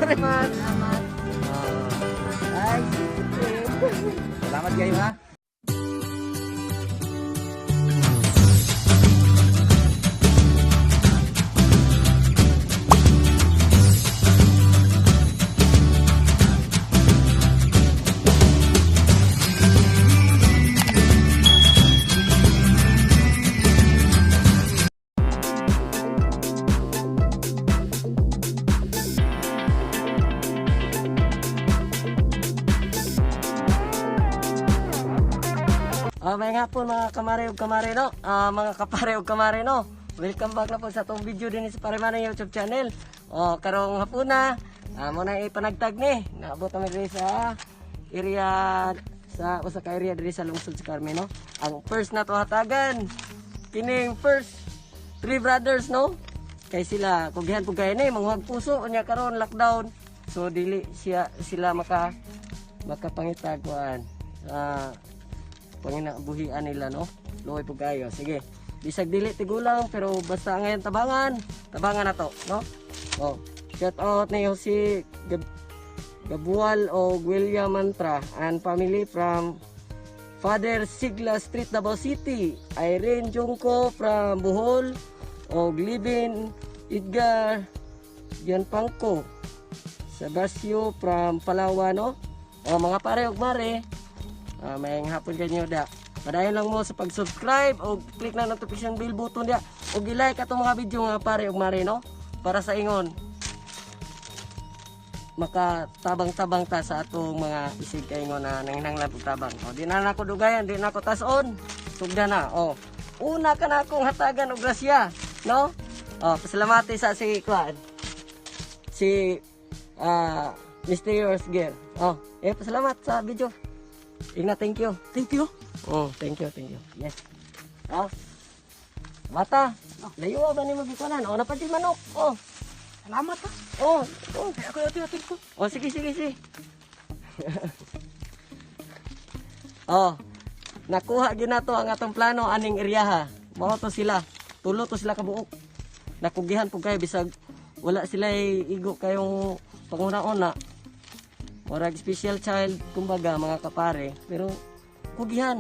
Sorry. Salamat. Ay, sige. Salamat kayo ha. Oh, may nga po mga kamare ug kamare no. Ah, mga kapare ug kamare no. Welcome back na po sa atong video din sa Paremana YouTube channel. Oh, karong hapuna, mo na ipanagtag ni. Naabot kami diri sa area sa usa ka area diri sa lungsod sa Carmen no. Ang first na to hatagan kining first three brothers no. Kay sila kugihan pug kay ni manguhag puso unya karon lockdown. So dili siya sila makapangitag kuan. Panginabuhian nila no. Luoy po kayo. Sige. Bisag dili tigulang pero basta ngayon tabangan, tabangan na to, no? Oh, shout out ni Jose Gabual o William Mantra and family from Father Sigla Street, Davao City. Irene Jungko from Bohol o Glibin Edgar Gianpanco Sebasio from Palawan, no? O mga pare ug mare, may hapon kanyo da. Padayon lang mo sa pag-subscribe o click na notification bell button dia o gi-like atong mga video mga pare ug mare, no? Para sa ingon makatabang-tabang ta sa atong mga isig kaingon na nanginahanglan og tabang. O di na nako dugayan, di na ako tas-on. Tugda na. O una ka na akong hatagan og grasya, no? O pasalamati sa si kuan. Si Mysterious Girl. Oh, eh pasalamat sa video. Igna, thank you. Thank you. Oh, thank you, thank you. Yes. Oh. Bata, layo ba ni magikuanan? Oh, napati manok. Oh. Salamat ha. Oh. Ay, ako ati atin ko. Oh, sige, sige, sige. Oh, nakuha gyud nato ang atong plano aning eryaha. Mao to sila. Tulo to sila kabuok. Nakugihan pud kayo bisag wala sila igo kayong panguna-una. Murag special child kumbaga mga kapare, pero kugihan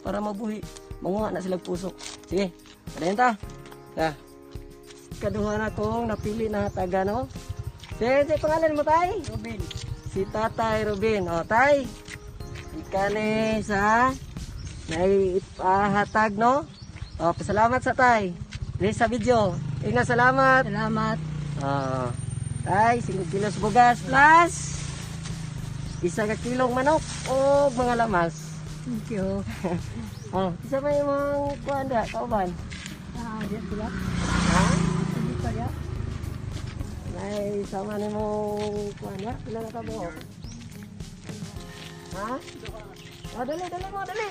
para mabuhi. Manguha na sila puso. Sige, padayon ta. Ta. Kaduha na kong napili na taga no. Sige, sige, pangalan mo tay? Ruben. Si Tatay Ruben. O, Tay, ikani sa naipahatag, no? O, pasalamat sa Tay. Dili sa video. Ingat, salamat. Salamat. O, tay, 5 kilos bugas plus isa ka kilong manok o mga lamas. Thank you. O, isa pa yung mga kuwan da, kauban. Ah, diyan sila. Ha? Hindi pa ya. Nay, sama ni mo kuwan da, pila na ka buhok? Ha? O, dali, dali mo, dali.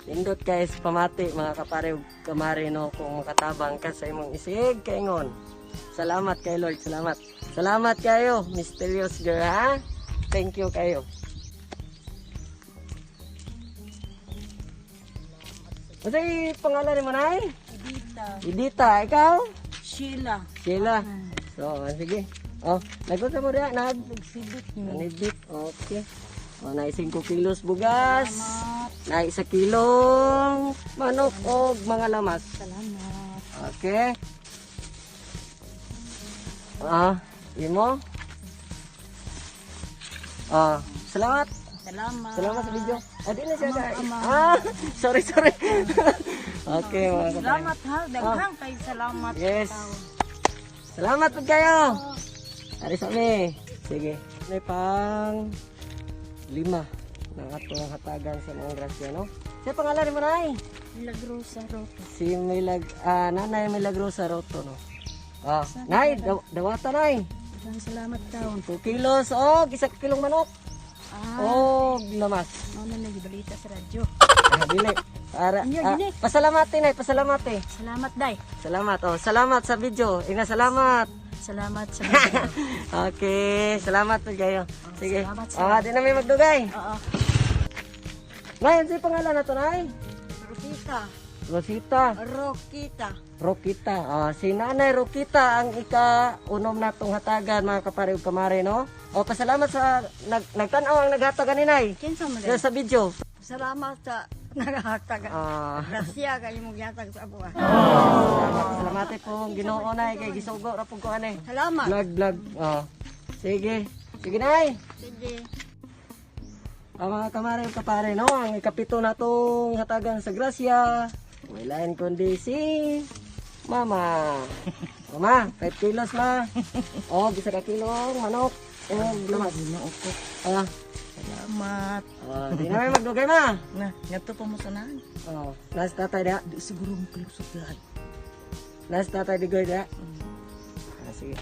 Pindot guys, pamati mga kapare ug kamare no kung makatabang ka sa imong isig kaingon. Salamat kay Lord, salamat. Salamat kayo, mysterious girl ha. Thank you kayo. Ano pangalan mo nay? Edita. Edita, ikaw? Sheila. Sheila. So, sige. Oh, nagpunta mo diha, nag Nagsibit niyo. nanibit. Okay. Oh, na 5 kilos bugas. Salamat. Na 1 kilong manok og mga lamas. Salamat. Okay. Ah, imo. Ah, salamat. Salamat. Salamat sa video. Ah, di na siya. Ama, ama. Ah, sorry, sorry. Okay, mga kapatid. Salamat ha. Daghang kay salamat. Yes. Salamat po kayo. Ari sa mi. Sige. May pang lima ng atong hatagan sa mga grasya, no? Siya pangalan mo, Nay? Milagrosa Roto. Si Nanay Milagrosa Roto, no? Ah, Nay, dawata, Nay. Daghang salamat taon. 2 kilos, oh, isa ka kilong manok. Ah, Oh, lamas. mao na nagibalita sa radyo. Ah, dili. Para, Inyo, dili. pasalamate, Nay, pasalamate. Salamat day. Salamat, oh. Salamat sa video. Ina, salamat. Salamat sa video. Okay, salamat po kayo. Sige. Salamat, Ah, di na may magdugay. Oo. Nay, ano yung pangalan na to, Nay? Rosita. Rosita. Rokita. Rokita. Ah, si Nanay Rokita ang ika-unom natong hatagan, mga kapare ug kamare, no? O, pasalamat sa nagtan-aw ang naghatag kaninay. Kinsa man Sa video. Salamat sa naghatag. Ah, Grasya kayo mong yatag sa abuha. salamat, salamat po Ginoo, nay, kay gisugo ra pud ko ani. Salamat. Vlog vlog. Oh. Sige. Sige, nay. Sige. Ang mga kamare ug kapare, no, ang ikapito natong hatagan sa grasya. Wala kundi si Mama. Mama, 5 kilos, ma. Oh, bisa ka kilong manok. Oh, lamas. Ginoo ko. Ah, Salamat. oh, di na may magdugay, ma. Na, ngadto pa mo sanahan. Oh, nas tatay da. Di siguro mo kalusot dai. Nas tatay digoy da. Ah, sige.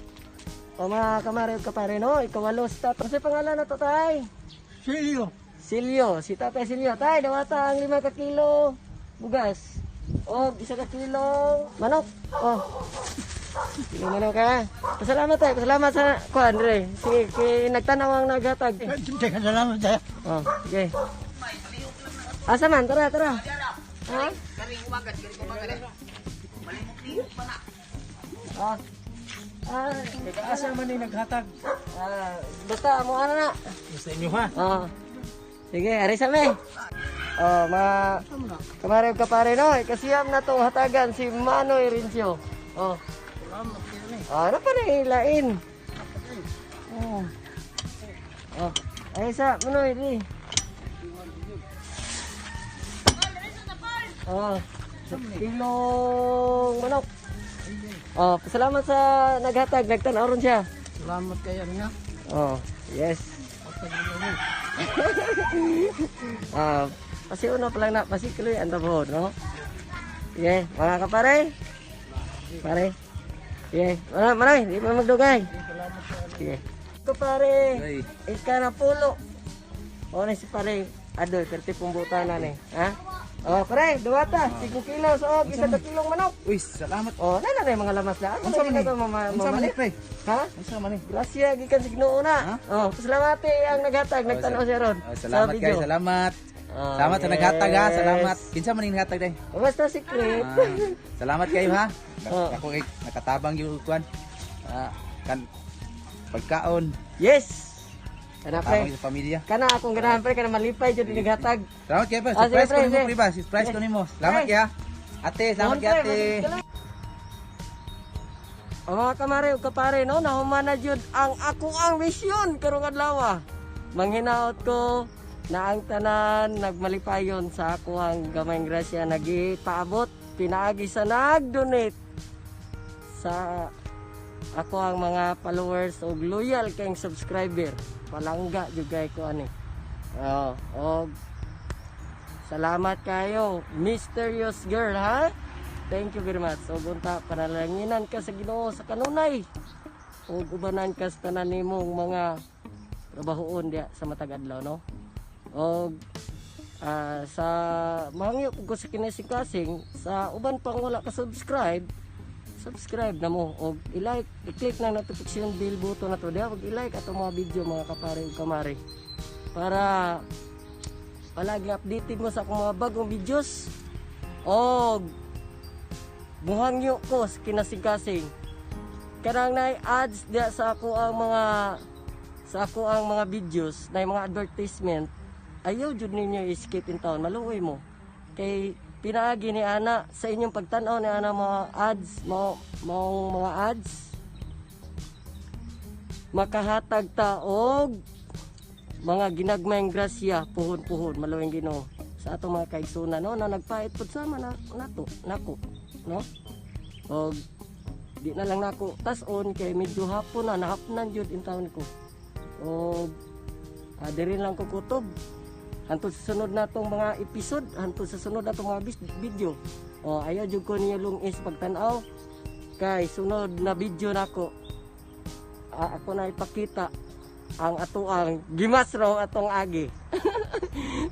O mga kamare ug kapare, no, ikawalo si tatay. Ano pangalan na to, tay? Silyo. Silyo, si Tatay Silyo. Tay, dawata ang 5 ka kilo bugas. O, 1 ka kilo manok. Oh. Kilo manok ha. Pasalamat tayo, pasalamat sa kuan re. Sige, kay nagtanaw ang naghatag. Salamat dai. Oh, sige. Asa man, tara, tara. Ha? Ah. Ah, Asa man ni naghatag? Ah, basta mo ana na. Sa inyo ha. Oh. Sige, ari sa me. Oh, mga kamare ug kapare, no, ikasiyam na tong hatagan si Manoy Rincio. Oh. Ah, ano pa na ilain? Oh. Oh. Ay sa Manoy di. Oh, kilong manok. Oh, salamat sa naghatag, nagtan-aw ron siya. Salamat kayo nga. Oh, yes. Ah, kasi una pa lang na pasikuloy ang trabaho, no? Yeah, mga kapare. Pare. Yeah, mana manay, di pa magdugay. Sige. Kapare, Ay. ika na pulo. O na si pare, adoy, perti pong buta na ni. Ha? Oh, pare, duwata, 5 kilos o 1 ka kilong manok. Uy, salamat. Oh, na na yung mga lamas na. Ano Unsa man ni? na Unsa man ni, pre? Ha? Unsa man ni? Grasya gikan sa Ginoo na. Oh, pasalamat eh, ang naghatag, nagtan-aw siya ron. Oh, salamat sa video. kayo, salamat. Ah, Salamat sa naghatag ha, yes. salamat. Kinsa man ning naghatag day? Basta secret. Ah, salamat kayo ha. Oh. Ako kay nakatabang yung kuan. Ah, kan pagkaon, Yes. Kana tabang pre. sa pamilya. Kana akong ganahan pre, kana malipay jud naghatag. Salamat kayo pre. Ah, sige, Surprise ko pre, nimo sige. pre ba? Surprise ko nimo. Salamat Pre. kayo ha. Ate, salamat Nuhon, kayo pre, ate. masigit. Ang mga kamare ug kapare, no, nahuman na jud ang ako ang misyon karong adlaw. Manghinaot ko na ang tanan nagmalipayon sa ako ang gamayng grasya nagipaabot pinaagi sa nag-donate sa ako ang mga followers og loyal kayong subscriber. Palangga jud kay ko ani. Oh, og salamat kayo, Mysterious Girl, ha? Thank you very much. Og unta panalanginan ka sa Ginoo sa kanunay. Og ubanan ka sa tanan nimong mga trabahoon diya sa matag adlaw, no? Og sa mangyo ko sa kinasing-kasing sa uban pang wala ka subscribe, subscribe na mo og i-like, i-click na notification bell button na to diya og i-like atong mga video, mga kapare ug kamare, para palagi updated mo sa akong mga bagong videos. Og buhangyo ko sa kinasing-kasing kanang nay ads diya sa ako ang mga videos na mga advertisement, ayaw jud ninyo i-skip in town, maluoy mo kay pinaagi ni ana sa inyong pagtan-aw ni ana mga ads mo maong mga ads makahatag ta og mga ginagmayng grasya puhon-puhon. Maluwing Ginoo sa atong mga kaigsunan, no, na nagpait pud sama na nato nako, no? Og di na lang nako tas-on kay medyo hapon na, nahapnan jud in taon ko. Og diri lang ko kutob hantod sa sunod natong mga episode, hantod sa sunod natong mga video. O ayaw jud ko niyo lungis pagtan-aw kay sunod na video nako, ako na ipakita ang atoang gimasro, atong agi,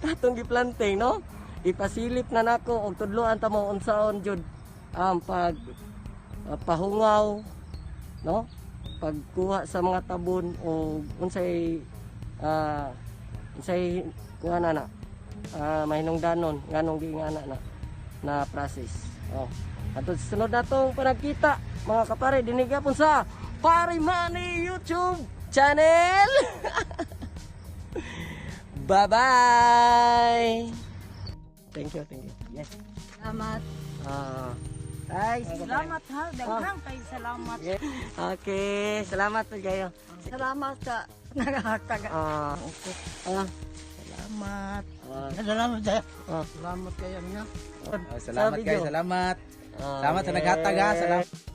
atong giplanting, no? Ipasilip na nako og tudloan ta mo unsaon jud ang pag pahungaw, no, pagkuha sa mga tabon o unsay kuha na na mahinungdanon nganong giingana na. na process. Oh. Hantod sa sunod natong panagkita, mga kapare, dinhi gihapon sa Pare Manny YouTube channel. Bye-bye. Thank you, thank you. Yes. Salamat. Ah. Ay, Salamat ha, daghang kay salamat. yeah. Okay, salamat po kayo. Salamat sa naghatag. Ah, okay. Ah, Salamat. ah, Salamat tayo. ah. Salamat kayo nga. Oh, salamat Sa kayo, video. salamat. Ah, Salamat sa naghatag ha. Salamat.